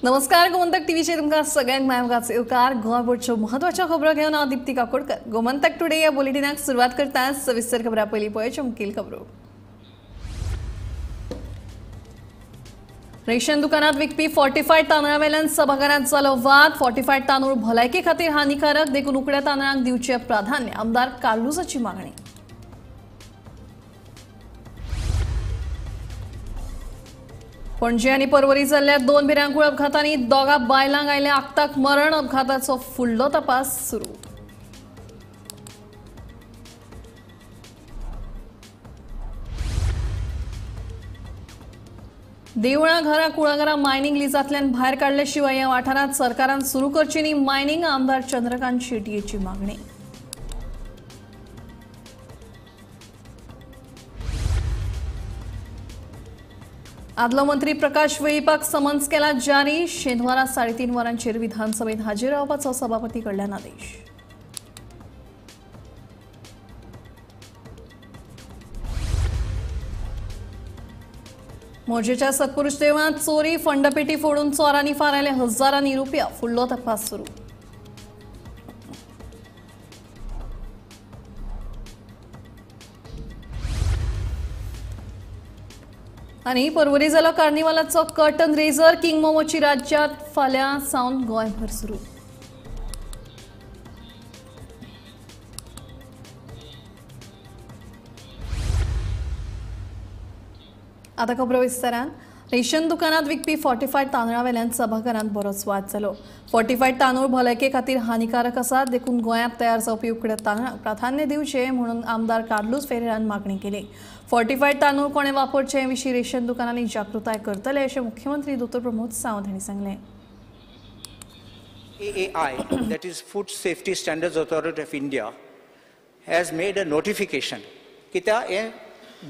नमस्कार, गोमंतक टीव्हीचेर तुमकां सगळ्यांक मायमगाचो येवकार. गोंयभरच्यो म्हत्वाच्यो खबरो घेवन हांव दीप्ती काकोडकर. गोमंतक टुडे ह्या बुलेटिनाक सुरवात करता. सविस्तर खबरां पयलीं पळोवच्यो मुखेल खबरो. रेशन दुकानात विकपी फोर्टिफायड तांदळावेल्यान सभाघरांत जालो वाद. फोर्टिफायड तांदूळ भलायके खातीर हानिकारक देखून उकड्या तांदळांक दिवचें प्राधान्य, आमदार कार्लुसाची मागणी. पणजे आनी पर्वरी जाल्ल्या दोन भिरांकूळ अपघातांनी दोगा बायलांक आयले आक्ताक मरण. अपघाताचो फुडलो तपास सुरू. देवळां, घरां, कुळागरां मायनिंग लिजांतल्यान भायर काडले शिवाय ह्या वाठारांत सरकारान सुरू करची न्ही मायनिंग, आमदार चंद्रकांत शेटयेची मागणी. आदलो मंत्री प्रकाश वेळीपाक समन्स केला जारी. शेनवारा 3:30 वरांचेर विधानसभेत हाजीर रावपाचो सभापती कडल्यान आदेश. मोजेच्या सत्पुरुष देवळांत चोरी, फंडपेटी फोडून चोरांनी फारायले हजारांनी रुपया. फुडलो तपास सुरू. आनी पर्वरी जालो कार्निवालाचो कर्टन रेझर. किंग मोमोची राज्यात फाल्यां सावन गोंयभर सुरू. आतां खबरो विस्तारान. रेशन दुकानात विकपी फोर्टिफायड तांदळावेल्यान सभाघरांत बरोच वाद जालो. फोर्टिफायड तांदूळ भलायके खातीर हानिकारक आसात देखून गोंयांत तयार जावपी उकड्या तांदळांक प्राधान्य दिवचें म्हणून आमदार कार्लूस फेरेरान मागणी केली. फोर्टिफायड तांदूळ कोणें वापरचे हे विशीं रेशन दुकानांनी जागृताय करतले अशें मुख्यमंत्री दोतोर प्रमोद सावंत हांणी सांगलें. AAI, that is Food Safety Standards Authority of India, has made a notification. कित्याक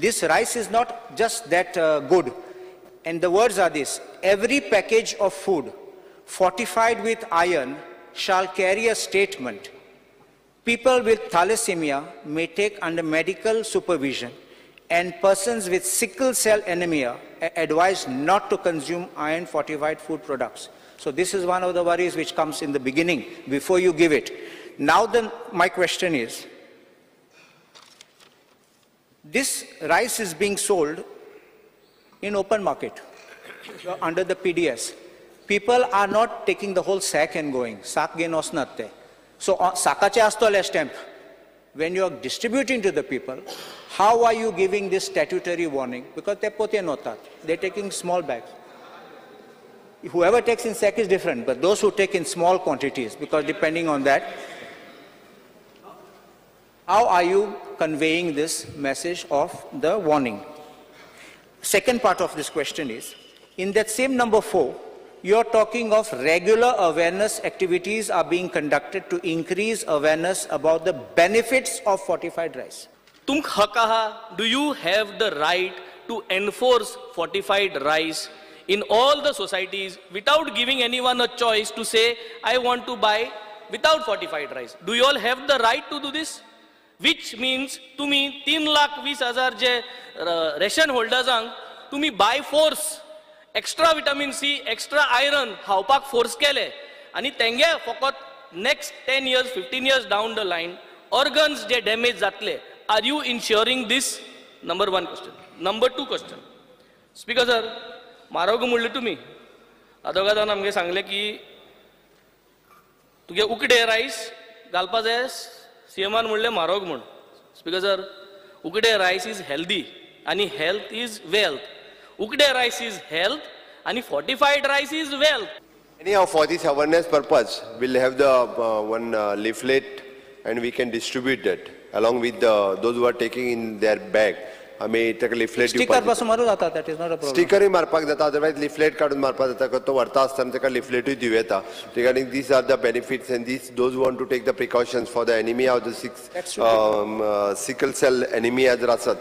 this rice is not just that good, and the words are this: every package of food fortified with iron shall carry a statement. People with thalassemia may take under medical supervision, and persons with sickle cell anemia are advised not to consume iron fortified food products. So this is one of the worries which comes in the beginning before you give it. Now then, my question is, this rice is being sold in open market under the PDS. People are not taking the whole sack and going. Sack घेन वचनात ते. So साकाचे आसतले stamp. When you are distributing to the people, how are you giving this statutory warning? Because ते पोतेन वतात. They are taking small bags. Whoever takes in sack is different, but those who take in small quantities, because depending on that, how are you conveying this message of the warning? Second part of this question is, in that same number 4, you are talking of regular awareness activities are being conducted to increase awareness about the benefits of fortified rice. Tum hakaha, do you have the right to enforce fortified rice in all the societies without giving anyone a choice to say, I want to buy without fortified rice? Do you all have the right to do this? Which means तुम्ही 3,20,000 जे ration होल्डर्सांक तुम्ही by force extra vitamin C, extra iron खावपाक force केले आनी तेंगे फकत next 10 years 15 years down the line organs J damage जातले. Are you ensuring this? Number 1 question. Number 2 question. Speaker sir, म्हारोग म्हणले तुमी आदोगादान आमगे सांगलें की तुगे उकडे रायस घालपा जाय. सीएमान म्हणलें म्हारोग म्हूण. स्पीकर सर, उकडे रायस is healthy आनी हेल्थ is wealth. उकडे rice is health आनी fortified rice is wealth. Anyhow, for this awareness purpose, we'll have the one leaflet and we can distribute that along with the, those who are taking in their bag. आमी ताका leaflet sticker पासून मारू जाता. That is not a problem. स्टिकरूय मारपाक जाता, otherwise leaflet काडून मारपाक जाता. तो व्हरता आसतना ताका लिफलेटूय दिवं येता. Regarding these are the benefits and these those want to take the precautions for the anaemia or the sickle cell anaemia जर आसत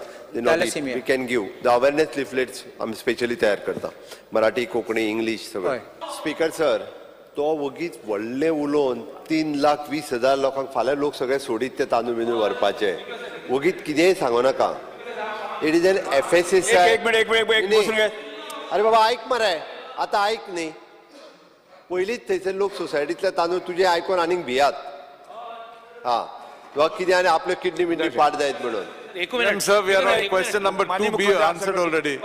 we can give the awareness leaflets. आमी स्पेशली तयार करता, मराठी, कोंकणी, इंग्लीश सगळें. स्पीकर सर, तो वगीच व्हडलें उलोवन 3,20,000 लोकांक फाल्यां लोक सगळे सोडीत ते तांदूळ बिंदूळ व्हरपाचे. वगीच कितेंय सांगू नाका. It is an FSSAI. एक मिनिट, एक मिनिट, एक मिनिट. अरे बाबा ऐक मरे, आता ऐक न्ही. पयलींच थंयसर लोक सोसायटींतले तांदूळ तुजे आयकून आनीक भियात. हां, तुका कितें आनी आपल्यो किडनी बिडनी पाड जायत म्हणून. Sir, we are on question number 2B answered already.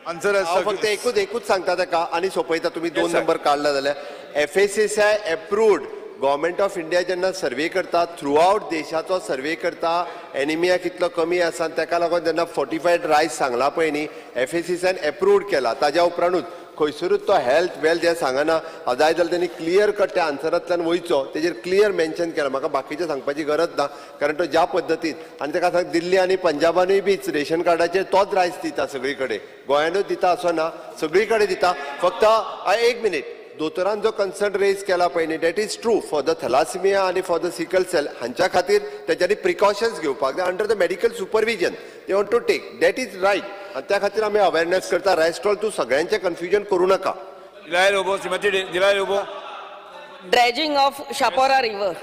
Answer as हांव फक्त एकूच सांगता ताका आनी सोंपयता. तुमी 2 नंबर काडला जाल्यार FSSAI approved government of India जेन्ना सर्वे करता, थ्रू आवट देशाचो सर्वे करता, एनिमिया कितलो कमी आसा आनी ताका लागून जेन्ना फोर्टिफायड रायस सांगला पळय न्ही, FSSAI approved केला. ताज्या उपरांतूच खंयसरूच तो हेल्थ वेल्थ हें सांगना. हांव जाय जाल्यार तेणी क्लियर कट त्या आन्सरांतल्यान वयचो, तेजेर क्लियर मेन्शन केला. म्हाका बाकीचें सांगपाची गरज ना, कारण तो ज्या पद्दतीन आनी ताका सांग दिल्ली आनी पंजाबानूय बी रेशन कार्डाचेर तोच रायस दिता सगळी कडेन, गोंयानूच दिता असो ना, सगळी कडेन दिता. फक्त एक मिनीट, दोतोरान जो कन्सर्न रेज केला पळय न्ही, that is true for the thalassemia आनी फॉर the sickle sell, हांच्या खातीर तेच्यांनी प्रिकॉशन्स घेवपाक जाय under the medical supervision they want to take, that is right. आनी त्या खातीर आमी अवेरनेस करता. रायस स्टॉल तूं सगळ्यांचें कन्फ्युजन करूं नाका. Shrimati Delilah Lobo. Dredging of Chapora river.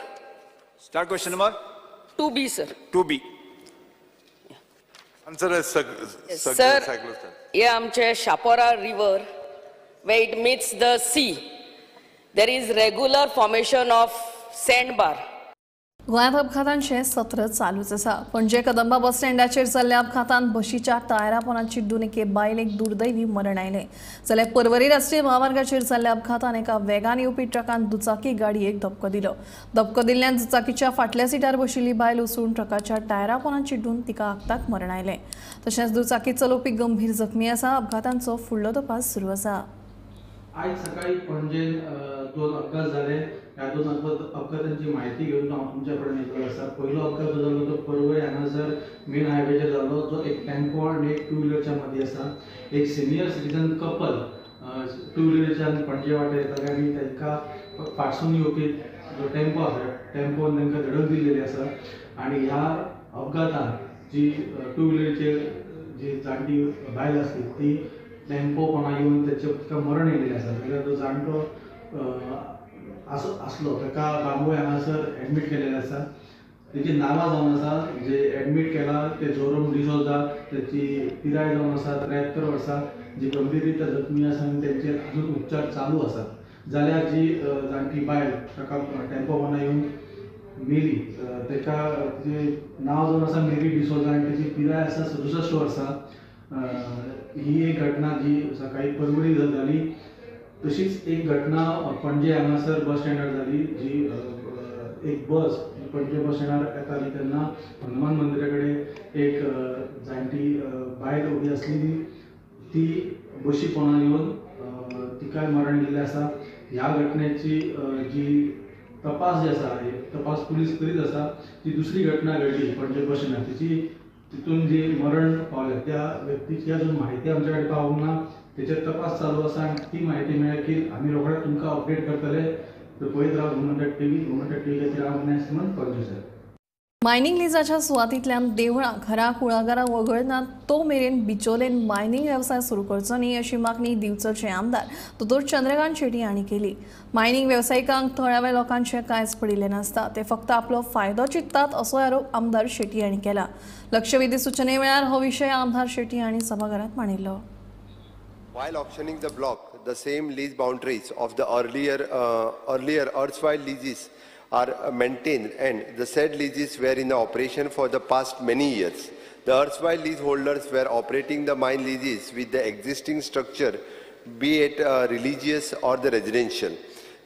Start question number 2B sir. 2B. Answer is sir, हे आमचे Chapora river where it meets the sea, there is regular formation of sandbar. गोंयांत अपघातांचें सत्र चालूच आसा. पणजे कदंबा बस स्टँडाचेर जाल्ल्या अपघातांत बशीच्या टायरा पोंदा चिड्डून एके बायलेक दुर्दैवी मरण आयलें. जाल्यार पर्वरी राष्ट्रीय म्हामार्गाचेर जाल्ल्या अपघातान एका वेगान येवपी ट्रकान दुचाकी गाडयेक धपको दिलो. धपको दिल्ल्यान दुचाकीच्या फाटल्या सिटार बशिल्ली बायल उसळून ट्रकाच्या टायरा पोंदा चिड्डून तिका आक्ताक मरण आयलें. तशेंच दुचाकी चलोवपी गंभीर जखमी आसा. अपघातांचो फुडलो तपास सुरू आसा. आयज सकाळी पणजेन 2 अपघात जाले. ह्या 2 अपघातांची माहिती घेवन हांव तुमच्या कडेन येयल्लो आसा. पयलो अपघात जो जालो तो पर्वरी हांगासर मेन हायवेचेर जालो, जो एक टेम्पो आनी एक टू व्हिलरच्या मदीं आसा. एक सिनियर सिटीजन कपल टू व्हिलरच्यान पणजे वाटेर येताले आनी तांकां फाटसून येवपी जो टेम्पो आसा, टेम्पोन तांकां धडक दिल्लेली आसा. आनी ह्या अपघातान जी टू व्हिलरचेर जी जाणटी बायल आसली ती टेम्पो कोणा येवन तेचे तिका मरण येयलेलें आसा. जाल्यार तो जाणटो आसलो ताका बांबोळे हांगासर एडमीट केलेलें आसा. तेची नांवां जावन आसा, जे एडमीट केला ते जोरम डिसोजा, तेची पिराय जावन आसा 73 वर्सां, जी गंभीर रित्या जखमी आसा आनी तेंचेर अजून उपचार चालू आसात. जाल्यार जी जाणटी बायल ताका टेम्पो कोणा येवन मेली, ताका तिचें नांव जावन आसा मेरी डिसोजा आनी तेची पिराय आसा 67 वर्सां. ही एक घटना जी सकाळी पर्वरी जाली. तशीच एक घटना पणजे हांगासर बस स्टँडार जाली, जी एक बस पणजे बस स्टँडार येताली तेन्ना हनुमान मंदिरा कडेन एक जाणटी बायल उबी आसली, ती बशी पोंदा येवन तिकाय मरण येयल्लें आसा. ह्या घटनेची जी तपास जी आसा, तपास पुलीस करीत आसा. ती दुसरी घटना घडली पणजे बस स्टँडार, तिची तितून जी मरण पावल्या त्या व्यक्तीची अजून म्हायती आमच्या कडेन पावूंक ना. तेचेर तपास चालू आसा आनी ती म्हायती मेळ्ळी की आमी रोखडेच तुमकां अपडेट करतले. तर पळयत राव गोमंतक टीव्ही. गोमंतक टीव्ही खातीर हांव विनय सिमन, पणजे सर. मायनिंग लिजाच्या सुवातींतल्यान देवळां, घरां, कुळागरां वगळना तो मेरेन बिचोलेन मायनिंग वेवसाय सुरू करचो न्ही अशी मागणी दिवचलचे आमदार दोतोर चंद्रकांत शेट्टी हांणी केली. मायनिंग वेवसायिकांक थळाव्या लोकांचें कांयच पडिल्लें नासता, ते फक्त आपलो फायदो चिंततात असो आरोप आमदार शेट्टी हांणी केला. लक्षवेधी सुचने वेळार हो विशय आमदार शेट्टी हांणी सभाघरांत मांडिल्लो. While auctioning the block, the same lease boundaries of the earlier erstwhile leases are maintained, and the said leases were in operation for the past many years. The erstwhile leaseholders were operating the mine leases with the existing structure, be it religious or the residential.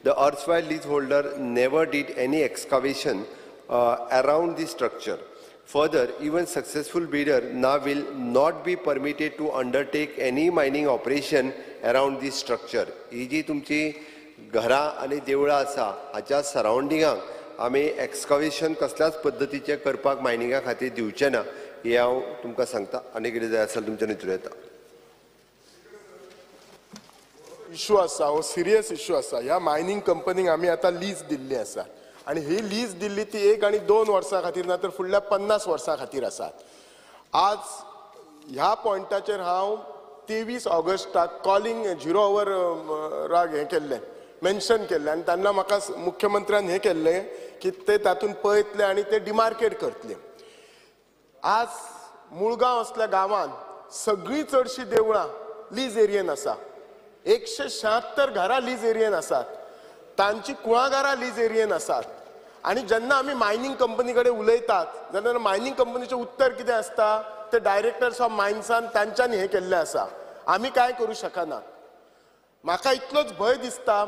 The erstwhile leaseholder never did any excavation around the structure. Further, even successful bidder now will not be permitted to undertake any mining operation around this structure. ही जी तुमची घरां आनी देवळां आसा हाच्या सरावंडिंगाक आमी excavation कसल्याच पद्दतीचें करपाक मायनिंगा खातीर दिवचें ना, हें हांव तुमकां सांगता. आनी कितें जाय आसल्यार तुमच्यान विचारूं येता. इशू आसा, हो सिरियस इशू आसा. ह्या मायनिंग कंपनीक आमी आतां लीज दिल्ली आसा आनी ही लीज दिल्ली ती 1 आनी 2 वर्सां खातीर ना तर फुडल्या 50 वर्सां खातीर आसात. आज ह्या पॉयंटाचेर हांव 23 ऑगस्टाक कॉलिंग 0 our राग हें केल्लें, मेन्शन केल्लें आनी तेन्ना म्हाका मुख्यमंत्र्यान हें केल्लें की ते तातूंत पळयतले आनी ते डिमार्केट करतले. आज मुळगांव असल्या गांवांत सगळीं चडशीं देवळां लीज एरियेन आसा. 176 घरां लीज एरियेन आसात, तांची कुळागरां लीज एरियेन आसात. आनी जेन्ना आमी मायनींग कंपनी कडेन उलयतात जाल्यार मायनींग कंपनीचें उत्तर कितें आसता, ते डायरेक्टर्स ऑफ मायन्सान तांच्यांनी हें केल्लें आसा, आमी कांय करूं शकना. म्हाका इतलोच भंय दिसता,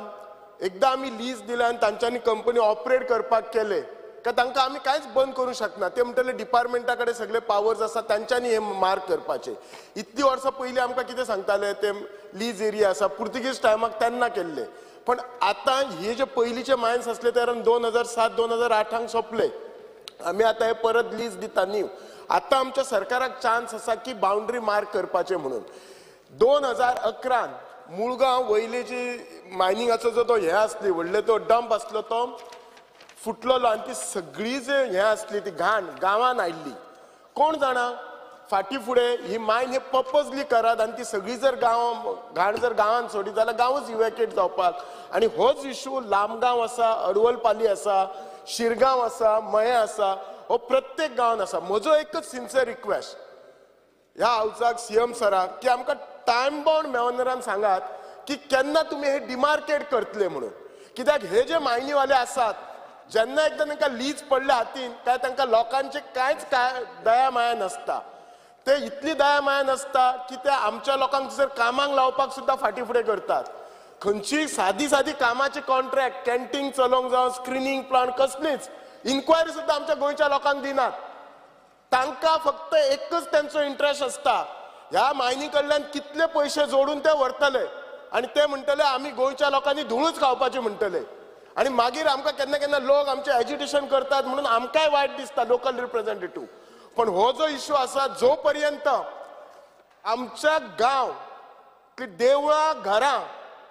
एकदां आमी लीज दिल्या आनी तांच्यांनी कंपनी ऑपरेट करपाक केले काय तांकां आमी कांयच बंद करूं शकना. ते म्हणटले डिपार्टमेंटा कडेन सगळे पावर्स आसा, तांच्यांनी हे मार्क करपाचे. इतली वर्सां पयलीं आमकां कितें सांगताले, ते लीज एरिया आसा, पुर्तुगीज टायमाक तेन्ना केल्ले. पण आतां हे जे पयलींचे मायन्स आसले ते 2007 2008 सोंपले. आमी आतां हे परत लीज दिता न्ही. आतां आमच्या सरकाराक चान्स आसा की बाउंड्री मार्क करपाचे म्हणून. 2011 मुळगांव वयली जी मायनिंगाचो जो तो हे आसली व्हडले तो डंप आसलो तो फुटलेलो आनी ती सगळी जे हें आसली ती घाण गांवान आयिल्ली. कोण जाणा फाटीं फुडें ही मायन हे पर्पजली करात आनी ती सगळी जर गांव घाण जर गांवान सोडीत जाल्यार गांवच इवॅक्युएट जावपाक. आनी होच इशू लामगांव आसा, अडवलपाली आसा, शिरगांव आसा, मयें आसा, हो प्रत्येक गांवान आसा. म्हजो एकच सिन्सियर रिक्वेस्ट ह्या हावजाक, सीएम सराक, की आमकां टायम बाउंड मेवनरान सांगात की केन्ना तुमी हे डिमार्केट करतले म्हणून. कित्याक हे जे मायनीवाले आसात जेन्ना एकदां तांकां लीज पडल्या हातीन काय तांकां लोकांचे कांयच काय दया माया नासता. ते इतली दया माया नासता की ते आमच्या लोकांक जर कामाक लावपाक सुद्दां फाटीं फुडें करतात. खंयची सादी सादी कामाची कॉन्ट्रॅक्ट, कॅन्टीन चलोवंक जावं, स्क्रिनींग प्लांट, कसलीच इन्क्वायरी सुद्दां आमच्या गोंयच्या लोकांक दिनात. तांकां फक्त एकच तेंचो इंट्रस्ट आसता, ह्या मायनी कडल्यान कितले पयशे जोडून ते व्हरतले आनी ते म्हणटले आमी गोंयच्या लोकांनी धुळूच खावपाची म्हणटले. आनी मागीर आमकां केन्ना केन्ना लोक आमचे एजिटेशन करतात म्हणून आमकांय वायट दिसता लोकल रिप्रेझेंटेटिव्ह. पण हो जो इश्यू आसा, जो पर्यंत आमच्या गांव देवळां घरां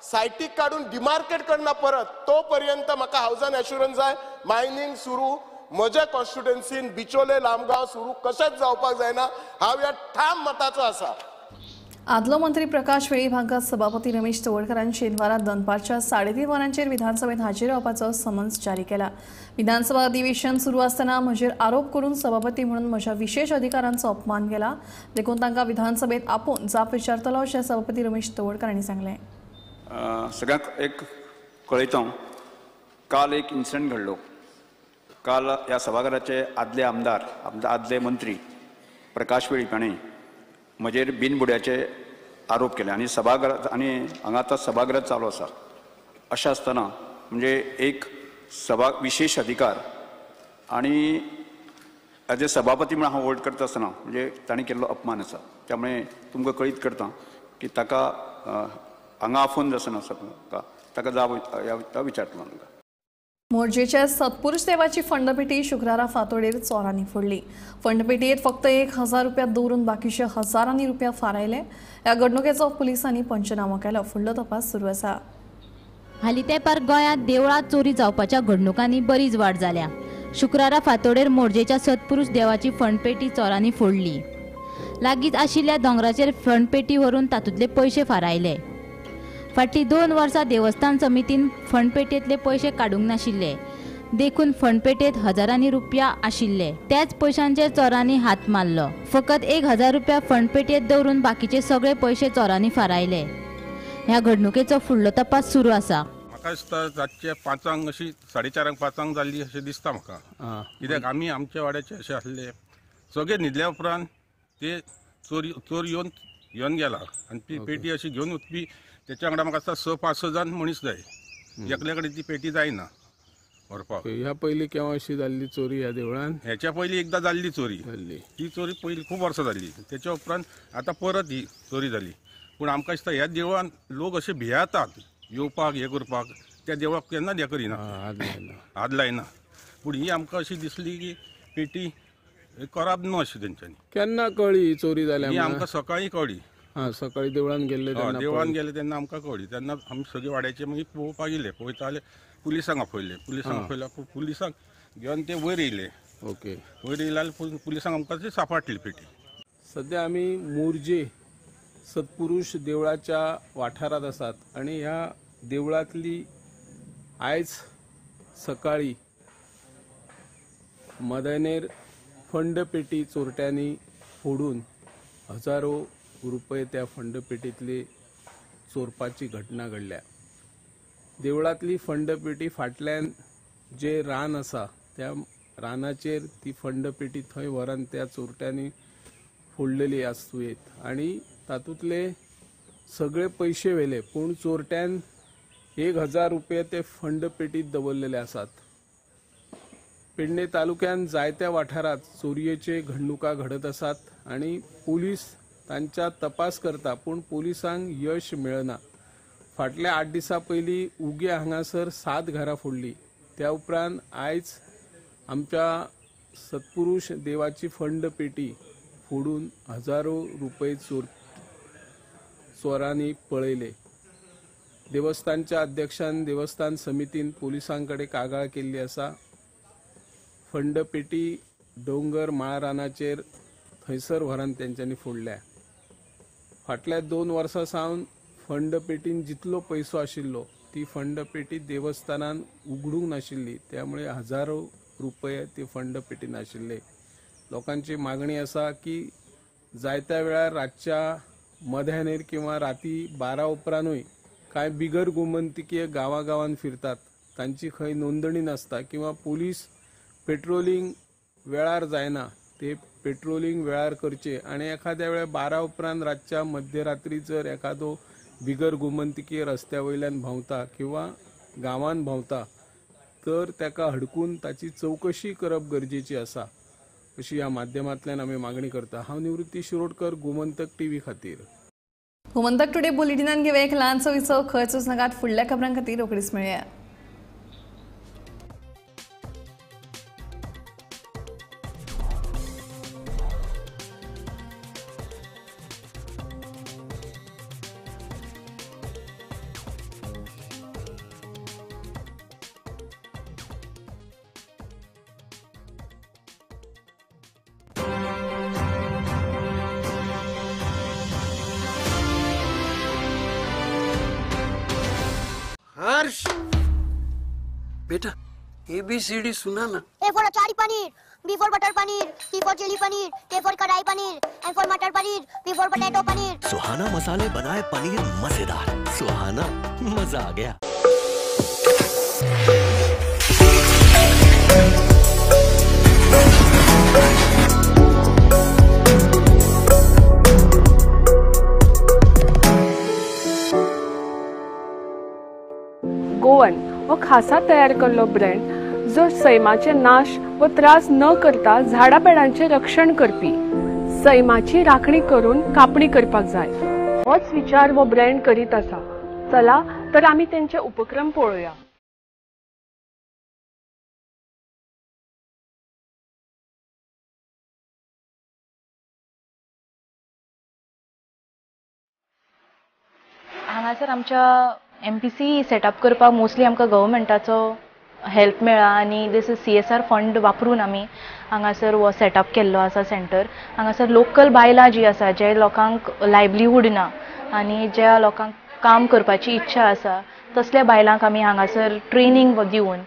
सायटीक काडून डिमार्केट करना परत, तो पर्यंत म्हाका हावजान एश्युरन्स जाय मायनींग सुरू म्हज्या कॉन्स्टिट्युएन्सीन बिचोले लामगांव सुरू कशेंच जावपाक जायना, हांव ह्या ठाम मताचो आसा. आदलो मंत्री प्रकाश वेळीप हांकां सभापती रमेश तवडकारान शेनवारा दनपारच्या 3:30 वरांचेर विधानसभेत हाजीर रावपाचो समन्स जारी केला. विधानसभा अधिवेशन सुरू आसतना म्हजेर आरोप करून सभापती म्हणून म्हज्या विशेष अधिकारांचो अपमान केला, देखून तांकां विधानसभेत आपोवन जाप विचारतलो अशें सभापती रमेश तवडकार हांणी सांगलें. सगळ्यांक एक कळयता, काल एक इन्सिडंट घडलो. काल ह्या सभाघराचे आदले आमदार, आदले मंत्री प्रकाश वेळीप हांणी म्हजेर बिनबुड्याचे आरोप केले आनी सभाघर आनी हांगा आतां सभागृह चालू आसा. अशें आसतना म्हणजे एक सभा विशेष अधिकार आनी एज ए सभापती म्हणून हांव होल्ड करता आसतना म्हणजे तांणी केल्लो अपमान आसा. त्यामुळे तुमकां कळीत करता की ताका हांगा आफोवन आसना ताका जाप विचारतलो. मोरजेच्या सत्पुरुष देवाची फंडपेटी शुक्रारा फांतोडेर चोरांनी फोडली. फंडपेटयेत फक्त 1000 रुपया दवरून बाकीचे हजारांनी रुपया फारायले. ह्या घडणुकेचो पुलिसांनी पंचनामो केलो. फुडलो तपास सुरू आसा. हालीं तेंपार गोंयांत देवळां चोरी जावपाच्या घडणुकांनी बरीच वाड जाल्या. शुक्रारा फांतोडेर मोरजेच्या सत्पुरुष देवाची फंडपेटी चोरांनी फोडली. लागींच आशिल्ल्या दोंगराचेर फंडपेटी व्हरून तातूंतले पयशे फारायले. फाटलीं 2 वर्सां देवस्थान समितीन फंडपेटयेंतले पयशे काडूंक नाशिल्ले, देखून फंडपेटयेंत हजारांनी रुपया आशिल्ले. त्याच पयशांचेर चोरांनी हात मारलो. फकत 1000 रुपया फंडपेटयेंत दवरून बाकीचे सगळे पयशे चोरांनी फारायले. ह्या घडणुकेचो फुडलो तपास सुरू आसा. म्हाका दिसता रातचे 5 अशी 4:30 5 जाल्ली अशें दिसता म्हाका. कित्याक आमी आमच्या वाड्याचे अशें आसले सगळे न्हिदल्या उपरांत ते चोर येवन घेवन गेला आनी ती पेटी अशी घेवन वचपी. त्याच्या वांगडा म्हाका दिसता 6 5 जाण मनीस जाय, एकल्या कडेन ती पेटी जायना व्हरपाक. ह्या पयलीं केन्ना अशी जाल्ली चोरी ह्या देवळान? ह्याच्या पयलीं एकदां जाल्ली चोरी, ही चोरी पयलीं खूब वर्सां जाल्ली. त्याच्या उपरांत आतां परत ही चोरी जाली. पूण आमकां दिसता ह्या देवळान लोक अशे भियेतात येवपाक, हें करपाक. त्या देवळाक केन्ना हें करिना, हात लायना. पूण ही आमकां अशी दिसली की पेटी कराब न्हू अशी तेंच्यांनी. केन्ना कळ्ळी चोरी जाल्या? ही आमकां सकाळीं कळ्ळी. सकाळी देवळान गेल्ले तेन्ना? देवळान गेले तेन्ना आमकां कळ्ळी. तेन्ना आमी सगळे वाड्याचे मागीर पळोवपाक गेले. पळयता जाल्यार पुलिसांक आपयले. पुलिसांक आपयले, पुलिसांक घेवन ते वयर येयले. ओके, वयर येयले जाल्यार पुलिसांक आमकां ती सांपडली पेटी. सध्या आमी मोरजे सत्पुरुष देवळाच्या वाठारांत आसात आनी ह्या देवळांतली आयज सकाळी मदनेर फंडपेटी चोरट्यांनी फोडून हजारो रुपये त्या फंडपेटीतले चोरपाची घटना घडल्या. देवळांतली फंडपेटी फाटल्यान जे रान आसा त्या रानाचेर ती फंडपेटी थंय व्हरून त्या चोरट्यांनी फोडलेली आसूं येत आनी तातूंतले सगळे पयशे व्हेले, पूण चोरट्यान 1000 रुपये ते फंडपेटीत दवरलेले आसात. पेडणे तालुक्यान जायत्या वाठारांत चोरयेचे घडणुका घडत आसात आनी पुलीस तांच्या तपास करता, पूण पुलिसांक यश मेळना. फाटल्या 8 दिसां पयलीं उगे हांगासर 7 घरां फोडली. त्या उपरांत आयज आमच्या सत्पुरुष देवाची फंड पेटी फोडून हजारो रुपये चोरांनी पळयले. देवस्थानच्या अध्यक्षान देवस्थान समितीन पुलिसां कडेन कागाळ केल्ली आसा. फंड पेटी डोंगर माळरानाचेर थंयसर व्हरून तेंच्यांनी फोडल्या. फाटल्या 2 वर्सां सावन फंड पेटीन जितलो पयसो आशिल्लो ती फंड पेटी देवस्थानान उगडूंक नाशिल्ली, त्यामुळे हजारो रुपये ती फंड पेटीन आशिल्ले. लोकांची मागणी आसा की जायत्या वेळार रातच्या मध्यानेर किंवा राती 12 उपरांतूय कांय बिगर गोमंतकीय गांवागांवान फिरतात, तांची खंय नोंदणी नासता किंवा पुलीस पेट्रोलिंग वेळार जायना, ते पेट्रोलिंग वेळार करचे आनी एखाद्या वेळार 12 उपरांत रातच्या मध्यरात्री जर एखादो बिगर गोमंतकीय रस्त्या वयल्यान भोंवता किंवा गांवान भोंवता तर ताका हडकून ताची चवकशी करप गरजेची आसा, अशी ह्या माध्यमांतल्यान आमी मागणी करता. हांव निवृत्ती शिरोडकर, गोमंतक टीव्ही खातीर. गोमंतक टुडे बुलेटिनान घेवया एक ल्हानसो विसव. खंयच नाकात, फुडल्या खबरां खातीर रोखडीच मेळया. हर्ष बेटा, ABCD सुना ना. A for achari paneer, B for butter paneer, C for chilli paneer, K for kadai paneer, M for matar paneer, P for potato paneer. Suhana मसाले बनाए पनीर मजेदार. सुहाना मजा आ गया. गोवन हो खासा तयार केल्लो ब्रँड जो सैमाचे नाश व त्रास न करता झाडां पेडांचें रक्षण करपी, सैमाची राखणी करून कापणी करपाक जाय होच विचार हो ब्रँड करीत आसा. चला तर आमी तेंचे उपक्रम पळोवया. हांगासर आमच्या MPC setup करपाक मोस्टली आमकां गव्हर्मेंटाचो हेल्प मेळ्ळा आनी this is CSR fund वापरून आमी हांगासर हो सेटअप केल्लो आसा सेंटर. हांगासर लोकल बायलां जी आसा, जे लोकांक लायवलीहूड ना आनी ज्या लोकांक काम करपाची इच्छा आसा तसल्या बायलांक आमी हांगासर ट्रेनींग दिवन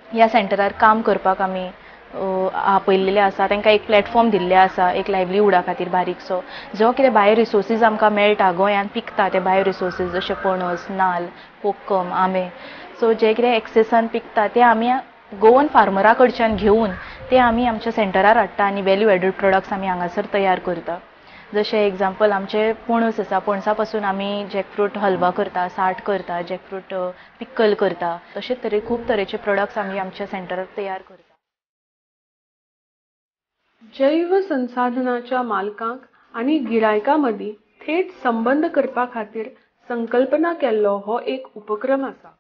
ह्या सेंटरार काम करपाक आमी आपयल्लेले आसा. तांकां एक प्लॅटफॉर्म दिल्ले आसा एक लायवलीहुडा खातीर बारीकसो, जो कितें बायो रिसोर्सीस आमकां मेळटा गोंयांत पिकता ते बायो रिसोर्सीस जशे पणस, नाल्ल, कोकम, आंबे, सो जे कितें एक्सेसान पिकता ते आमी गोवन फार्मरा कडच्यान घेवन ते आमी आमच्या सेंटरार हाडटा आनी वेल्यू एडीड प्रोडक्ट्स आमी हांगासर तयार करता. जशें एग्जाम्पल आमचे पणस आसा, पणसा पासून आमी जॅकफ्रूट हलवा करता, साठ करता, जॅकफ्रूट पिक्कल करता. तशेंच तरे खूब तरेचे प्रोडक्ट्स आमी आमच्या सेंटरार तयार करता. जैव संसाधनाच्या मालकांक आनी गिरायकां मदीं थेट संबंद करपा खातीर संकल्पना केल्लो हो एक उपक्रम आसा.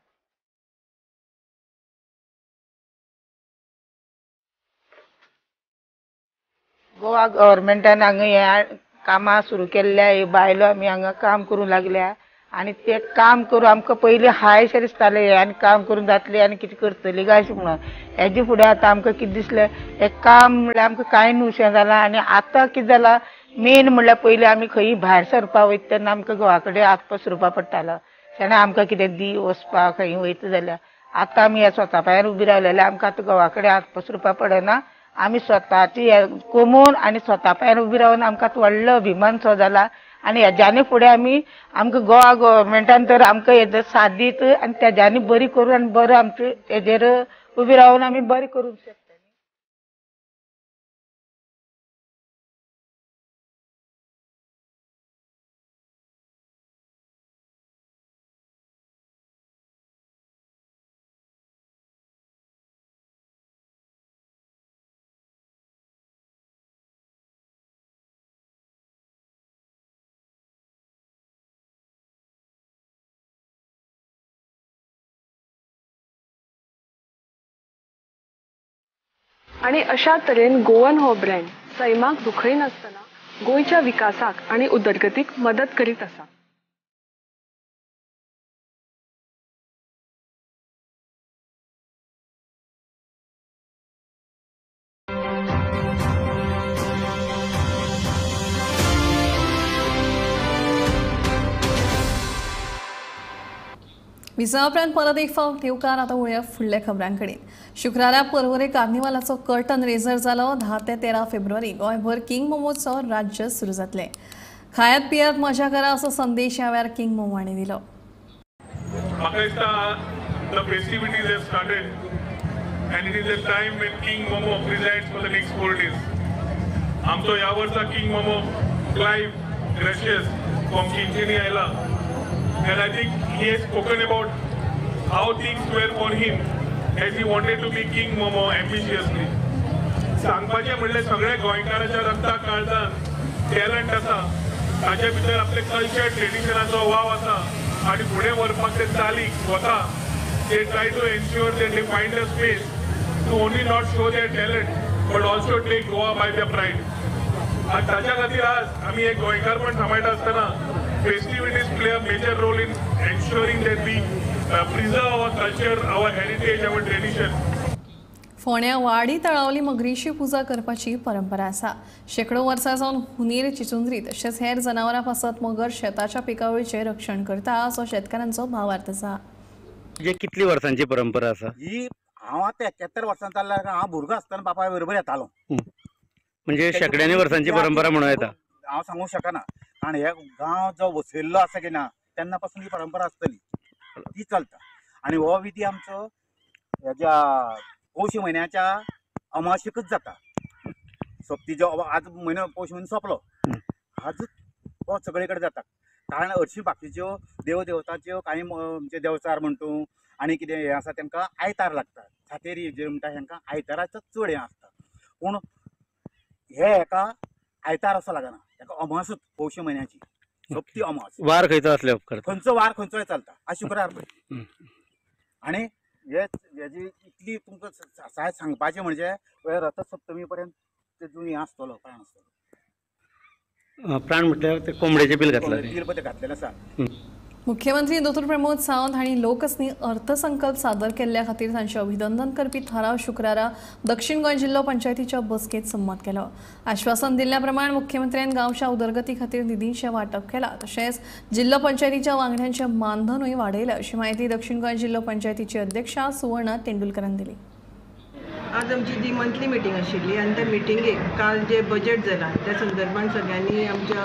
गोवा गव्हर्मेंटान हांगा हे कामां सुरू केल्ल्या, हे बायलो आमी हांगा काम करूंक लागल्या आनी ते काम करून आमकां पयलीं हाय अशें दिसतालें हें आनी काम करून जातलें आनी कितें करतली काय अशें म्हणून. हेजे फुडें आतां आमकां कितें दिसलें हें काम म्हणल्यार आमकां कांय न्हूशें जालां. आनी आतां कितें जालां मेन म्हणल्यार पयलीं आमी खंयी भायर सरपा वयता तेन्ना आमकां घोवा कडेन हात पसरुपा पडटालो, तेन्ना आमकां कितें दी वचपाक खंयी वयता जाल्यार. आतां आमी ह्या स्वता पांयार उबी रावलेले, आमकां आतां घोवा कडेन हात पसरुपा पडना. आमी स्वताची कमोवन आनी स्वता पांयार उबी रावन आमकां व्हडलो अभिमान सो जाला. आनी हेज्यानी फुडें आमी आमकां गोवा गव्हर्मेंटान तर आमकां हेजो साथ दीत आनी तेज्यानी बरी करून आनी बरो आमचे हेजेर उबी रावन आमी बरें करूंक शकता. आनी अशा तरेन गोवन हो ब्रँड सैमाक दुखयनासतना गोंयच्या विकासाक आनी उदरगतीक मदत करीत आसा. विजा उपरांत परत एक फावट येवकार. आतां वळुया फुडल्या खबरां कडेन. शुक्रारा पर्वरे कार्निवालाचो कर्टन रेजर जालो. 10 ते 13 फेब्रुवारी गोंयभर किंग मोमोत्सव राज्य सुरू जातले. खायात पियात मजा करा असो संदेश ह्या वेळार किंग मोमो हांणी दिलो. म्हाका दिसता the festivities have started and it is the time when King Momo presides for the next 4 days. आमचो ह्या वर्सा King Momo Clive Gracious from Chinchinim आयला. And I think he has spoken about how things were for him as he wanted to be King Momo ambitiously. सांगपाचें म्हणल्यार सगळ्या गोंयकाराच्या रक्ता काळजान talent आसा, ताचे भितर आपले कल्चर ट्रेडिशनाचो वाव आसा आनी फुडें व्हरपाक ते चालीक स्वता they try to ensure that they find a space to only not show their talent but also take Goa by their pride. आनी ताच्या खातीर आज आमी एक गोंयकारपण सांबाळटा आसतना festivities play a major role in ensuring that we preserve our culture, our heritage, our tradition. फोंड्या वाडी तळावली मगरीची पुजा करपाची परंपरा आसा. शेकडो वर्सां जावन हुनीर, चिचुंद्री तशेंच हेर जनावरां पासत मगर शेताच्या पिकावळीचें रक्षण करता असो शेतकारांचो भावार्थ आसा. कितली वर्सांची परंपरा आसा ही? हांव आतां 71 वर्सां चल्ला. हांव भुरगो आसतना बापाय बरोबर येतालो. म्हणजे शेकड्यांनी वर्सांची परंपरा म्हणूं येता. हांव सांगूंक शकना, कारण हे गांव जो वसयल्लो आसा की ना तेन्ना पासून ही परंपरा आसतली, ती चलता. आनी हो विधी आमचो हेज्या पौष म्हयन्याच्या अमावशेकच जाता. सोंपती जो आज म्हयनो पौष म्हयनो सोंपलो, आज हो सगळे कडेन जाता. कारण हरशीं बाकीच्यो देव देवताच्यो कांय म्हणजे देवचार म्हणटू आनी कितें हें आसा तेंकां आयतार लागता. सातेरी जे म्हणटा हेंकां आयताराचो चड हें आसता. पूण हे हेका आयतार असो लागना, हेका अमावसूच पौष म्हयन्याची सोंपती अमावस. वार खंयचो आसले उपकारता, खंयचो वार खंयचोय चलता. आज शुक्रार पळय. आनी हे हेजी इतली तुमकां सांगपाचें म्हणजे रथसप्तमी पर्यंत तेजून हें आसतलो, प्राण आसतलो. प्राण म्हटल्यार ते कोंबडेचें बील घातलें, बील पळय घातलेलें आसा. मुख्यमंत्री डॉ प्रमोद सावंत हांणी लोकसनी अर्थसंकल्प सादर केल्ल्या खातीर तांचें अभिनंदन करपी थाराव शुक्रारा दक्षिण गोंय जिल्लो पंचायतीच्या बसकेंत संमत केलो. आश्वासन दिल्ल्या प्रमाण मुख्यमंत्र्यान गांवच्या उदरगती खातीर निधींचें वांटप केलां, तशेंच जिल्लो पंचायतीच्या वांगड्यांचें मानधनूय वाडयलें अशी माहिती दक्षिण गोंय जिल्लो पंचायतीची अध्यक्षा सुवर्णा तेंडुलकरान दिली. आज आमची जी मंथली मिटींग आशिल्ली आनी त्या मिटिंगेक काल जे बजेट जाला त्या संदर्भान सगळ्यांनी आमच्या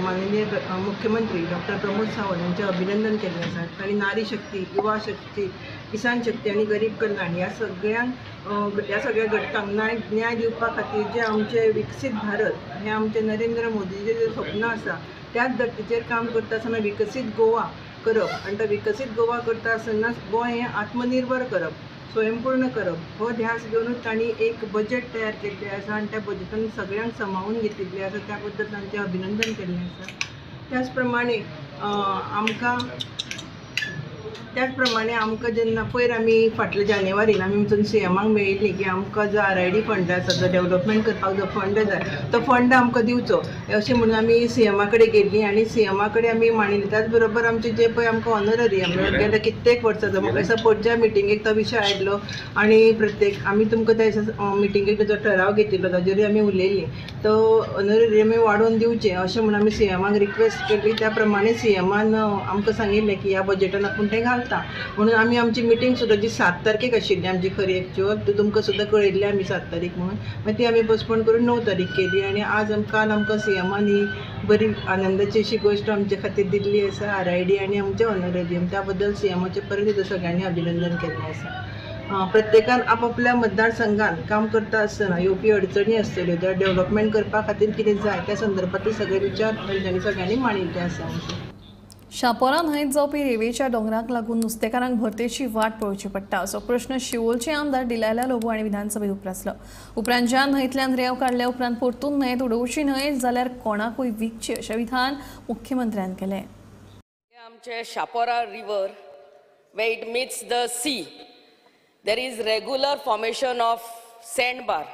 माननीय मुख्यमंत्री डॉक्टर प्रमोद सावंत हांचें अभिनंदन केल्लें आसा. तांणी नारी शक्ती, युवा शक्ती, किसान शक्ती आनी गरीब कल्याण ह्या सगळ्या घटकांक न्याय दिवपा खातीर जे आमचें विकसीत भारत हें आमचें नरेंद्र मोदीचें जें स्वप्न आसा त्याच धर्तीचेर काम करता आसतना विकसीत गोवा करप आनी तो विकसीत गोवा करता आसतना गोंय हें आत्मनिर्भर करप, स्वयंपूर्ण करप हो ध्यास घेवनूच तांणी एक बजेट तयार केल्लें आसा आनी त्या बजेटान सगळ्यांक समावून घेतिल्लें आसा. त्या बद्दल तांचें अभिनंदन केल्लें आसा. त्याच प्रमाणे आमकां जेन्ना पयर आमी फाटल्या जानेवारीन आमी वचून सीएमाक मेळिल्ली की आमकां जो RID fund आसा, जो डेवलपमेंट करपाक जो फंड जाय तो फंड आमकां दिवचो अशें म्हणून आमी सीएमा कडेन गेल्ली आनी सीएमा कडेन आमी मांडिल्ली. त्याच बरोबर आमचे जे पळय आमकां ऑनररी गेल्या कित्येक वर्सां म्हाका दिसता पणज्या मिटिंगेक तो विशय आयलो आनी प्रत्येक आमी तुमकां त्या मिटिंगेक जो ठराव घेतिल्लो ताजेरूय आमी उलयल्ली तो ऑनररी आमी वाडोवन दिवचें अशें म्हणून आमी सीएमाक रिक्वेस्ट केली. त्या प्रमाणे सीएमान आमकां सांगिल्लें की ह्या बजेटान आपूण तें घालता. जाता. म्हणून आमी आमची मिटींग सुद्दां जी 7 तारखेक आशिल्ली आमची खरी एक्चुअल ती तुमकां सुद्दां कळयल्ली आमी 7 तारीख म्हणून, मागीर ती आमी पोस्टपोन करून 9 तारीख केली. आनी आज काल आमकां सीएमान ही बरी आनंदाची अशी गोश्ट आमचे खातीर दिल्ली आसा, RID आनी आमचें ऑनरेरियम. त्या बद्दल सीएमाचें परत एकदां सगळ्यांनी अभिनंदन केल्लें आसा. प्रत्येकान आपापल्या मतदारसंघात काम करता आसतना येवपी अडचणी आसतल्यो त्या डेव्हलपमेंट करपा खातीर कितें जाय त्या संदर्भांतले सगळे विचार तांच्यांनी सगळ्यांनी मांडिल्ले आसा. शापोरा न्हंयेत जावपी रेंवेच्या दोंगराक लागून नुस्तेकारांक भरतेची वाट पळोवची पडटा असो प्रश्न शिवोलचे आमदार डिलायला लोबो हांणी विधानसभेत उप्रासलो. उपरांत ज्या न्हंयेंतल्यान रेंव काडल्या उपरांत परतून न्हंयेत उडोवची न्हय जाल्यार कोणाकूय विकची अशें विधान मुख्यमंत्र्यान केलें. आमचे Chapora river where it meets the sea there is regular formation of sand bar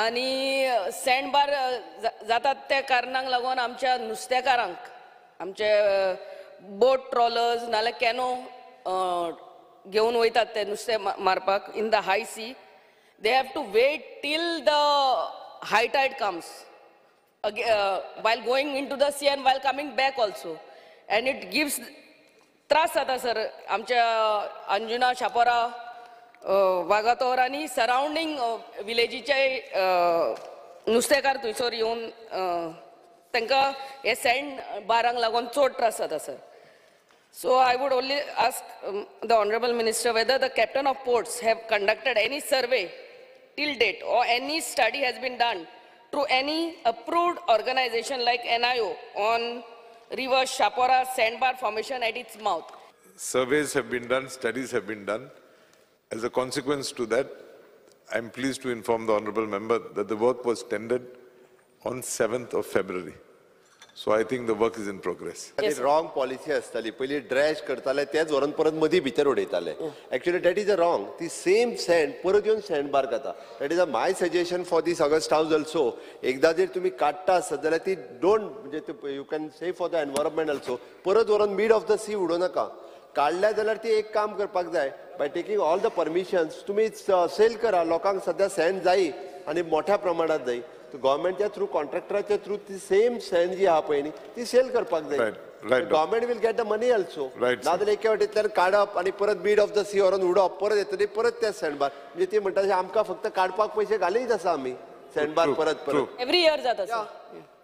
आनी सँड बार जातात त्या कारणाक लागून आमच्या नुस्तेकारांक आमचे बोट ट्रॉलर्स नाल्यार कॅनो घेवन वयतात ते नुस्तें मारपाक in the high sea. They have to wait till the high tide comes while going into the sea and while coming back also, and it gives त्रास जाता सर आमच्या अंजुना, शापोरा, वागातोर आनी सरावंडींग विलेजीचे नुस्तेकार थंयसर येवन तांकां हे सँड बारांक लागून चड त्रास जाता sir. So I would only ask the honourable minister whether the captain of ports have conducted any survey till date or any study has been done through any approved organisation like NIO on river Chapora sandbar formation at its mouth. Surveys have been done, studies have been done. As a consequence to that, I am pleased to inform the honourable member that the work was tendered on 7th of February. So I think the work is in progress. Wrong policy आसताली, पयलीं dredge करताले तेच व्हरून परत मदीं भितर उडयताले. Actually that is a wrong. ती same send परत येवन सँड बार जाता. That is a my suggestion for this august house also. एकदां जर तुमी काडटा आसत जाल्यार ती don't, म्हणजे you can say for the environment also, परत व्हरून मिड ऑफ the सी उडोवं नाका. काडल्या जाल्यार ती एक काम करपाक जाय, by taking all the permissions तुमी सेल करा लोकांक. सद्या सँड जायी आनी मोठ्या प्रमाणात जायी, गव्हर्मेंटच्या थ्रू कॉन्ट्रॅक्टराच्या थ्रू ती सेम सँड जी आहा पळय न्ही ती सेल करपाक जाय. Government will get the money also. नाजाल्यार एके वाटेंतल्यान काडप आनी परत मिड ऑफ the सी व्हरून उडोवप, परत येतली परत ते सँड बार. म्हणजे ती म्हणटा आमकां फक्त काडपाक पयशे घालीत आसा आमी सँड बार परत परत एवरी इयर जाता.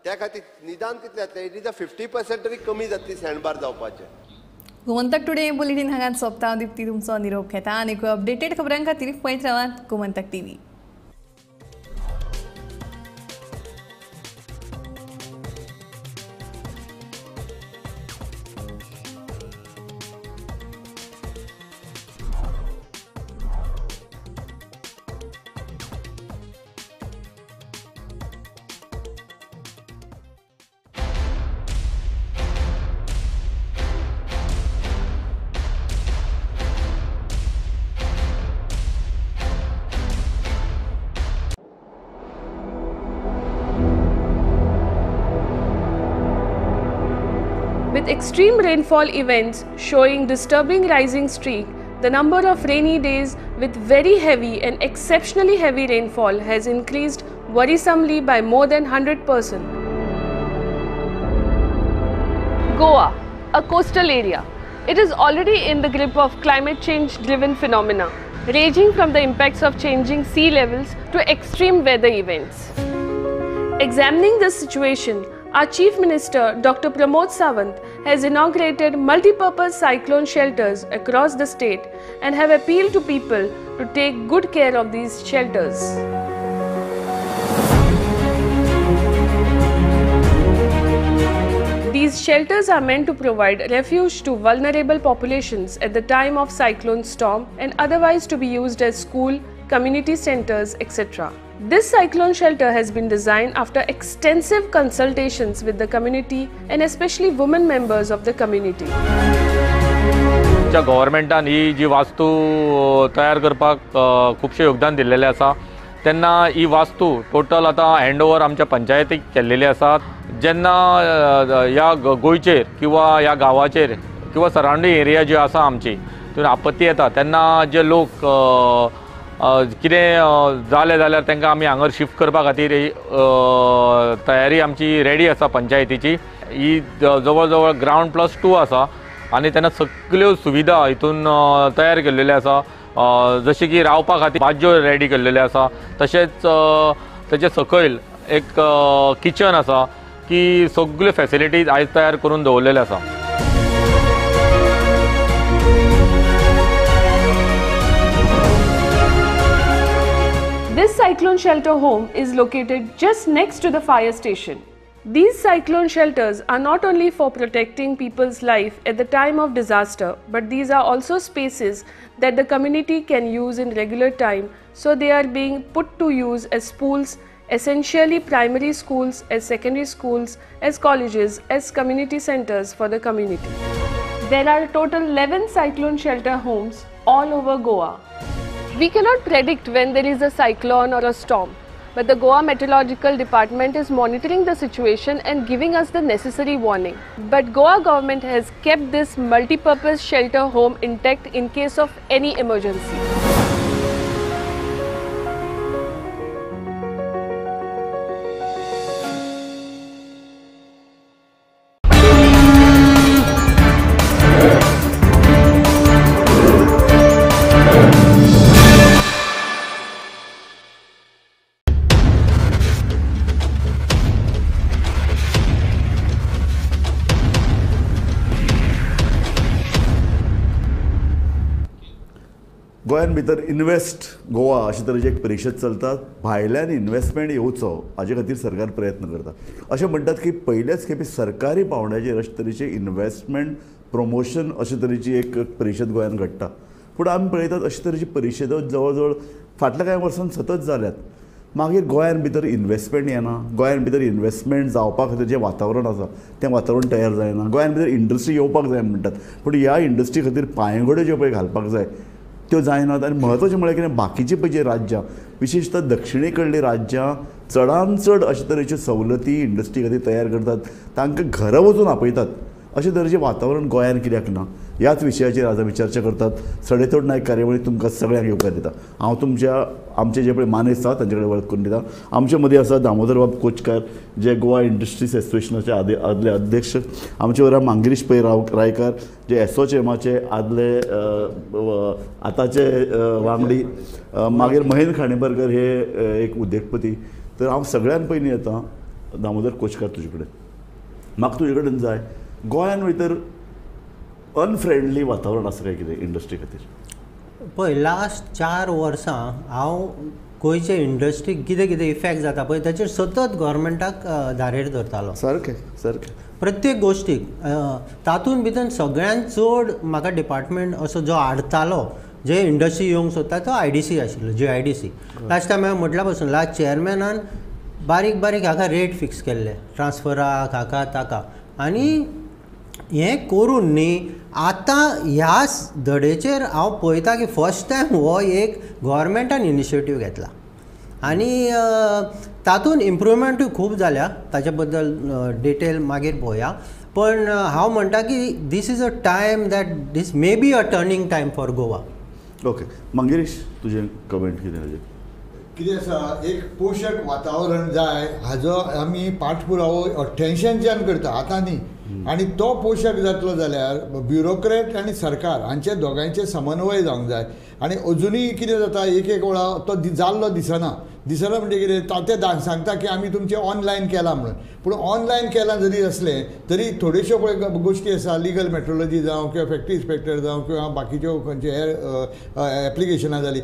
त्या खातीर निदान कितलें जातलें, it is a 50% तरी कमी जातली सँड बार जावपाचें. गोमंतक टुडे बुलेटीन हांगात सोंपता. दीप्ती तुमचो निरोप घेता आनी अपडेटेड खबरां खातीर पळयत रावात Gomantak TV. With extreme rainfall events showing disturbing rising streak, the number of rainy days with very heavy and exceptionally heavy rainfall has increased worrisomely by more than 100%. Goa, a coastal area, it is already in the grip of climate change driven phenomena, ranging from the impacts of changing sea levels to extreme weather events. Examining this situation, our Chief Minister Dr. Pramod Sawant has inaugurated multi-purpose cyclone shelters across the state and have appealed to people to take good care of these shelters. These shelters are meant to provide refuge to vulnerable populations at the time of cyclone storm and otherwise to be used as school, community centers, etc. This cyclone shelter has been designed after extensive consultations with the community and especially women members of the community. आमच्या गव्हर्मेंटान ही जी वास्तू तयार करपाक खुबशें योगदान दिल्लेलें आसा. तेन्ना ही वास्तू टोटल आतां हँड ओवर आमच्या पंचायतीक केल्लेली आसा. जेन्ना ह्या गोंयचेर किंवा ह्या गांवाचेर किंवा सरावंडींग एरिया जी आसा आमची तितून आपत्ती येता तेन्ना जे लोक कितें जालें जाल्यार तांकां आमी हांगर शिफ्ट करपा खातीर तयारी आमची रेडी आसा पंचायतीची. ही जवळ जवळ ग्रावंड +2 आसा. आनी तेन्ना सगळ्यो सुविधा हितून तयार केल्लेल्यो आसा. जशें की रावपा खातीर बाज्यो रेडी केल्लेल्यो आसा, तशेंच तेचे सकयल एक किचन आसा की सगळ्यो फॅसिलिटीज आयज तयार करून दवरलेल्यो आसा. This cyclone shelter home is located just next to the fire station. These cyclone shelters are not only for protecting people's life at the time of disaster, but these are also spaces that the community can use in regular time, so they are being put to use as schools, essentially primary schools, as secondary schools, as colleges, as community centers for the community. There are total 11 cyclone shelter homes all over Goa. We cannot predict when there is a cyclone or a storm, but the Goa Meteorological Department is monitoring the situation and giving us the necessary warning. But Goa government has kept this multi-purpose shelter home intact in case of any emergency. गोंयान भितर invest Goa अशे तरेची एक परिशद चलता. भायल्यान investment येवचो हाजे खातीर सरकार प्रयत्न करता. अशें म्हणटात की पयल्याच खेपे सरकारी पावंड्याचेर अशे तरेचे इन्वेस्टमेंट प्रमोशन अशे तरेची एक परिशद गोंयान घडटा. पूण आमी पळयतात अशे तरेची परिशदो जवळ जवळ फाटल्या कांय वर्सांत सतत जाल्यात. मागीर गोंयान भितर इन्वेस्टमेंट येना, गोंयान भितर इन्वेस्टमेंट जावपा खातीर जें वातावरण आसा तें वातावरण तयार जायना. गोंयान भितर इंडस्ट्री येवपाक जाय म्हणटात, पूण ह्या इंडस्ट्री खातीर पांयगड्यो ज्यो पळय घालपाक जाय त्यो जायनात. आनी म्हत्वाचें म्हळ्यार कितें, बाकीची पळय जी राज्यां, विशेशतः दक्षिणे कडलीं राज्यां चडान चड अशे तरेच्यो सवलती इंडस्ट्री खातीर तयार करतात, तांकां घरा वचून आपयतात. अशें तरेचें वातावरण गोंयान कित्याक ना ह्याच विशयाचेर आज आमी चर्चा करतात. सडेतोड नायक कार्यावळीत तुमकां सगळ्यांक येवकार दिता. हांव तुमच्या आमचे जे पळय मानेस्त आसा तांचे कडेन वळख करून दिता. आमचे मदीं आसा दामोदर बाब कोचकार, जे गोवा इंडस्ट्रीज एसोसिएशनाचे आदले अध्यक्ष. आमचे बरोबर मांगिरीश पै रायकार, जे एसोचेमाचे आदले आतांचे वांगडी. मागीर महेंद्र खांडेपारकर हे एक उद्देगपती. तर हांव सगळ्यान पयलीं येता दामोदर कोचकार तुजे कडेन. म्हाका तुजे कडेन जाय, गोंयान भितर अनफ्रेंडली वातावरण आसा काय कितें इंडस्ट्री खातीर? पळय, लास्ट 4 वर्सां हांव गोंयचे इंडस्ट्रीक कितें कितें इफेक्ट जाता पळय ताचेर सतत गव्हर्मेंटाक धारेर धरतालो. सारकें सारकें प्रत्येक गोश्टीक. तातूंत भितर सगळ्यांत चड म्हाका डिपार्टमेंट असो जो आडतालो जे इंडस्ट्री येवंक सोदता तो IDC आशिल्लो, GIDC. Last time हांवें म्हटल्या पसून लास्ट चेअरमॅनान बारीक बारीक हाका रेट फिक्स केल्ले ट्रान्सफराक हाका ताका, आनी हें करून न्ही आतां ह्या धडेचेर हांव पळयता की फर्स्ट टायम हो एक गव्हर्मेंटान इनिशिएटीव घेतला आनी तातूंत इम्प्रुवमेंटूय खूब जाल्या. ताचे बद्दल डिटेल मागीर पळोवया. पण हांव म्हणटा की this is a time that this may be a turning time for Goa. Okay Mangirish, तुजें कमेंट कितें हाजेर? कितें आसा, एक पोशक वातावरण जाय हाजो आमी पाठपुरावो 88च्यान करता, आतां न्ही. आनी तो पोशक जातलो जाल्यार ब्युरोक्रेट आनी सरकार हांचे दोगांयचे समन्वय जावंक जाय. आनी अजुनूय कितें जाता, एक एक वेळा तो जाल्लो दिसना. दिसना म्हणजे कितें, ते सांगता की आमी तुमचें ऑनलायन केलां म्हणून, पूण ऑनलायन केलां जरी आसलें तरी थोड्योश्यो पळय गोश्टी आसा, लिगल मेट्रोलॉजी जावं किंवा फॅक्टरी इन्स्पेक्टर जावं किंवा बाकीच्यो खंयच्यो हेर एप्लिकेशनां जालीं,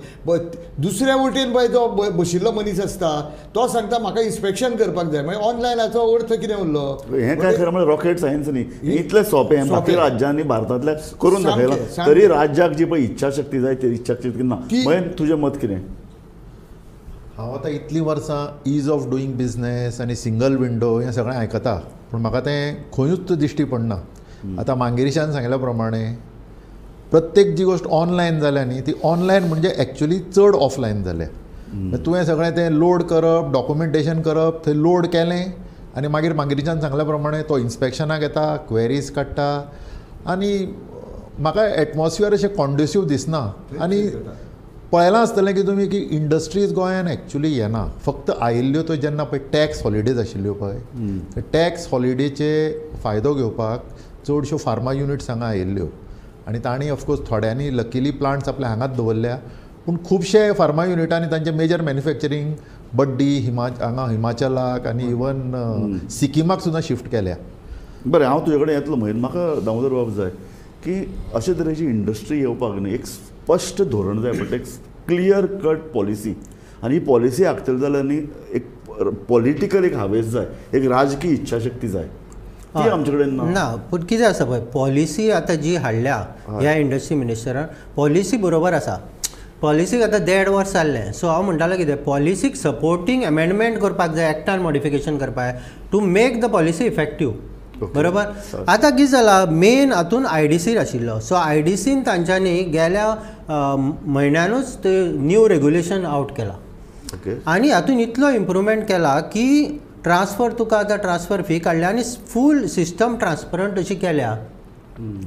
दुसऱ्या वटेन पळय जो बशिल्लो मनीस आसता तो सांगता म्हाका इन्स्पेक्शन करपाक जाय. मागीर ऑनलायनाचो अर्थ कितें उरलो? हें काय खरें म्हळ्यार रॉकेट सायन्स न्ही, इतलें सोंपें बाकी राज्यांनी भारतांतल्या करून दाखयलां, तरी राज्याक जी पळय इच्छाशक्ती जाय ती इच्छाशक्ती ना. मागीर तुजें मत कितें? हांव आतां इतलीं वर्सां is of doing business आनी सिंगल विंडो हें सगळें आयकता, पूण म्हाका तें खंयूच दिश्टी पडना. आतां मांगिरीशान सांगिल्ल्या प्रमाणे प्रत्येक जी गोश्ट ऑनलायन जाल्या न्ही, ती ऑनलायन म्हणजे एक्चुली चड ऑफलायन जाल्या. तुवें सगळें तें लोड करप, डॉक्युमेंटेशन करप, थंय लोड केलें आनी मागीर मांगिरीशान सांगल्या प्रमाणे तो इन्स्पेक्शनाक येता, क्वेरीज काडटा, आनी म्हाका एटमॉस्फियर अशें कॉन्ड्युसीव दिसना. आनी पळयलां आसतलें की तुमी की इंडस्ट्रीज गोंयान एक्चुली येना, फक्त आयिल्ल्यो त्यो जेन्ना पळय टॅक्स हॉलिडेज आशिल्ल्यो पळय, टॅक्स हॉलिडेचे फायदो घेवपाक चडश्यो फार्मा युनिट्स हांगा आयिल्ल्यो आनी तांणी ऑफकोर्स थोड्यांनी लकीली प्लांट्स आपल्या हांगाच दवरल्या, पूण खुबशे फार्मा युनिटांनी तांचे मेजर मॅन्युफॅक्चरींग बड्डी हांगा हिमाचलाक आनी इवन सिक्किमाक सुद्दां शिफ्ट केल्या. बरें, हांव तुजे कडेन येतलो म्हयन. म्हाका दामोदर बाब जाय की अशे तरेची इंडस्ट्री येवपाक न्ही एक स्पश्ट धोरण जाय पडटा, एक क्लियर कट पॉलिसी. आनी ही पॉलिसी आंखतली जाल्यार न्ही एक पॉलिटिकल एक हावेस जाय, एक राजकीय इच्छाशक्ती जाय, ती आमचे कडेन ना. ना, पूण कितें आसा पळय, पॉलिसी आतां जी हाडल्या ह्या इंडस्ट्री मिनिस्टरान, पॉलिसी बरोबर आसा. पॉलिसीक आतां 1.5 वर्स जाल्लें. सो हांव म्हणटालो कितें, पॉलिसीक सपोर्टींग एमेंडमेंट करपाक जाय, एक्टान मॉडिफिकेशन करपाक जाय to make the policy effective. बरोबर. आतां कितें जालां, मेन हातून IDC आशिल्लो. सो IDCन तांच्यांनी गेल्या म्हयन्यानूच ते न्यू रेगुलेशन आवट केला आनी हातून इतलो इम्प्रुवमेंट केला की ट्रान्सफर तुका आतां ट्रान्सफर फी काडल्या आनी फूल सिस्टम ट्रान्सपरंट अशी केल्या.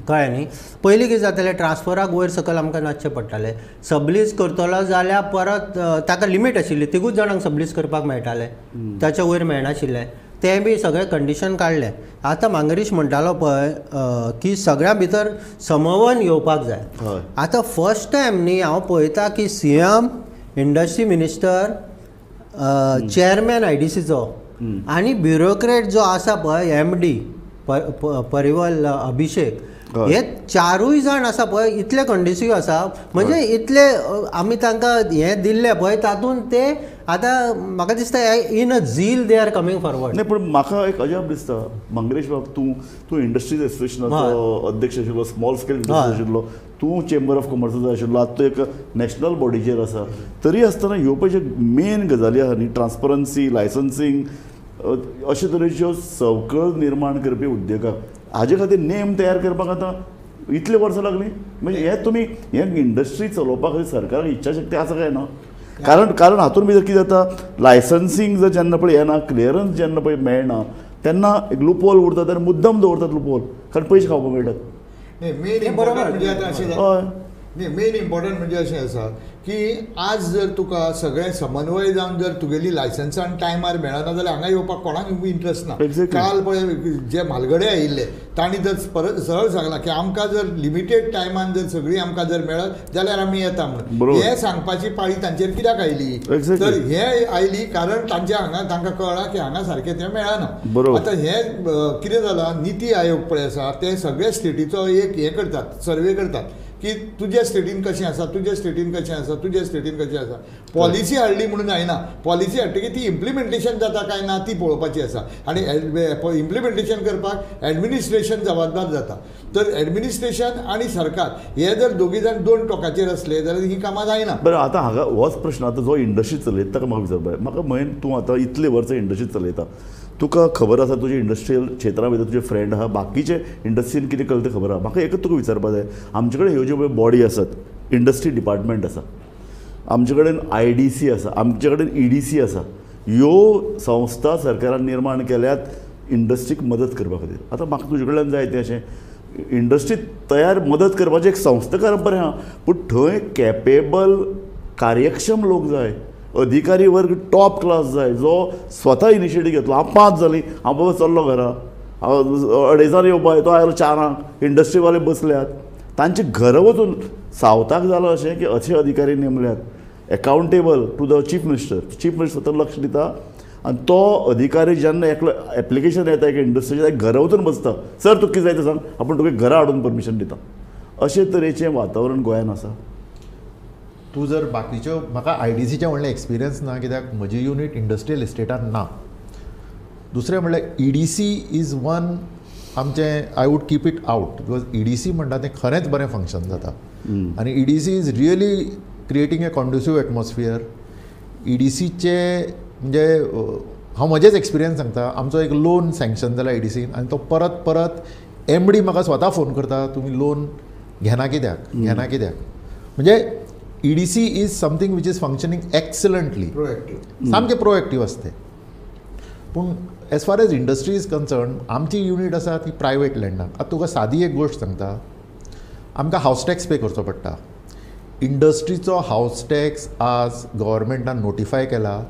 कळ्ळें न्ही? पयलीं कितें जातालें, ट्रान्सफराक वयर सकयल आमकां नाचचें पडटालें. सबलीज करतलो जाल्यार परत ताका लिमीट आशिल्ली, तिगूच जाणांक सबलीज करपाक मेळटालें, ताच्या वयर मेळनाशिल्लें. तें बी सगळें कंडिशन काडलें. आतां मांगरीश म्हणटालो पळय की सगळ्यां भितर समवन येवपाक जाय. आतां फर्स्ट टायम न्ही हांव पळयता की CM, industry minister, chairman IDCचो आनी ब्युरोक्रेट जो आसा पळय MD परिवल अभिषेक, हे चारूय जाण आसा पळय इतले कंड्युसीव आसा. म्हणजे इतले आमी तांकां हें दिल्लें पळय तातूंत ते आतां म्हाका दिसता in a zeal they are coming forward. नाही, पण म्हाका एक अजाप दिसता मंगेश बाब, तूं तूं इंडस्ट्रीज एसोसिएशनाचो अध्यक्ष आशिल्लो, स्मॉल स्केल इंडस्ट्रीज आशिल्लो, तूं चेंबर ऑफ कॉमर्साचो आशिल्लो, आतां तूं एक नॅशनल बॉडीचेर आसा. तरी आसतना ह्यो पळय ज्यो मेन गजाली आसा न्ही, ट्रान्सपरन्सी, लायसन्सींग, अशे तरेच्यो संवकळ निर्माण करपी उद्देगाक, हाजे खातीर नेम तयार करपाक आतां इतले वर्सां लागलीं. म्हणजे हे तुमी हे इंडस्ट्री चलोवपा खातीर सरकाराक इच्छाशक्ती आसा काय ना? कारण कारण हातूंत भितर कितें जाता, लायसन्सींग जर जेन्ना पळय येना, क्लियरन्स जेन्ना पळय मेळना, तेन्ना एक लुपोल उरता, तेन्ना मुद्दम दवरतात लुपोल, कारण पयशे खावपाक मेळटात. मेन इम्पॉर्टंट म्हणजे आतां अशें, न्ही मेन इम्पॉर्टंट म्हणजे अशें आसा की आज जर तुका सगळें समन्वय जावन जर तुगेली लायसन्सान टायमार मेळना जाल्यार हांगा येवपाक कोणाक इंट्रस्ट ना. काल पळय जे म्हालगडे आयिल्ले तांणी जर परत सरळ सांगलां की आमकां जर लिमिटेड टायमान जर सगळीं आमकां जर मेळत जाल्यार आमी येता म्हणून. हें सांगपाची पाळी तांचेर कित्याक आयली? तर हें आयली कारण तांच्या हांगा तांकां कळ्ळां की हांगा सारकें तें मेळना. आतां हें कितें जालां, निती आयोग पळय आसा ते सगळे स्टेटीचो एक हें करतात, सर्वे करतात की तुज्या स्टेटीन कशें आसा, तुज्या स्टेटीन कशें आसा, तुज्या स्टेटीन कशें आसा. पॉलिसी हाडली म्हणून जायना, पॉलिसी हाडटकीर ती इम्प्लिमेंटेशन जाता काय ना ती पळोवपाची आसा. आनी इम्प्लिमेंटेशन करपाक एडमिनिस्ट्रेशन जबाबदार जाता. तर एडमिनिस्ट्रेशन आनी सरकार हे जर दोगी जाण दोन टोकाचेर आसले जाल्यार ही कामां जायना. बरें, आतां हांगा होच प्रश्न आतां जो इंडस्ट्री चलयता ताका म्हाका विचारपाक जाय. म्हाका म्हयन तूं आतां इतले वर्सां इंडस्ट्री चलयता, तुका खबर आसा तुजे इंडस्ट्रियल क्षेत्रा भितर तुजे फ्रेंड आहा, बाकीचे इंडस्ट्रीन कितें कळटा खबर आहा. म्हाका एकच तुका विचारपाक जाय, आमचे कडेन ह्यो ज्यो पळय बॉडी आसात, इंडस्ट्री डिपार्टमेंट आसा, आमचे कडेन IDC आसा, आमचे कडेन EDC आसा, ह्यो संस्था सरकारान निर्माण केल्यात इंडस्ट्रीक मदत करपा खातीर. आतां म्हाका तुजे कडल्यान जाय तें अशें इंडस्ट्री तयार मदत करपाची एक संस्था करप बरें आहा, पूण थंय कॅपेबल कार्यक्षम लोक जाय, अधिकारी वर्ग टॉप क्लास जाय, जो स्वता इनिशिएटीव घेतलो. हांव 5 जालीं, हांव बाबा चल्लो घरा, हांव 2:30 येवपा, तो आयलो 4 इंडस्ट्रीवाले बसल्यात, तांचे घरा वचून सावथाक जालां अशें की अशे अधिकारी नेमल्यात accountable to the chief minister. Chief minister स्वता लक्ष दिता आनी तो अधिकारी जेन्ना एकलो एप्लिकेशन येता एका इंडस्ट्रीचें, घरा वचून बसता, सर तुका कितें जाय तें सांग, आपूण तुका घरा हाडून परमिशन दिता. अशे तरेचें वातावरण गोंयांत आसा. तूं जर बाकीच्यो, म्हाका IDCचें व्हडलें एक्सपिरियन्स ना, कित्याक म्हजी युनीट इंडस्ट्रियल इस्टेटान ना. दुसरें म्हणल्यार EDC is one आमचें, I would keep it out because EDC म्हणटा तें खरेंच बरें फंक्शन जाता आनी EDC is really creating a conducive atmosphere. EDCचे म्हणजे हांव म्हजेच एक्सपिरियन्स सांगता, आमचो एक लोन सँक्शन जाला EDCन आनी तो परत परत MD म्हाका स्वता फोन करता, तुमी लोन घेना कित्याक, घेना कित्याक. म्हणजे EDC is something which is functioning excellently, सामकें प्रोएक्टीव आसता. पूण as far as industry is concern, आमची युनीट आसा ती प्रायवेट लँडान. आतां तुका सादी एक गोश्ट सांगता, आमकां हावस टॅक्स पे करचो पडटा. इंडस्ट्रीचो हावस टॅक्स आज गव्हर्मेंटान नोटिफाय केला.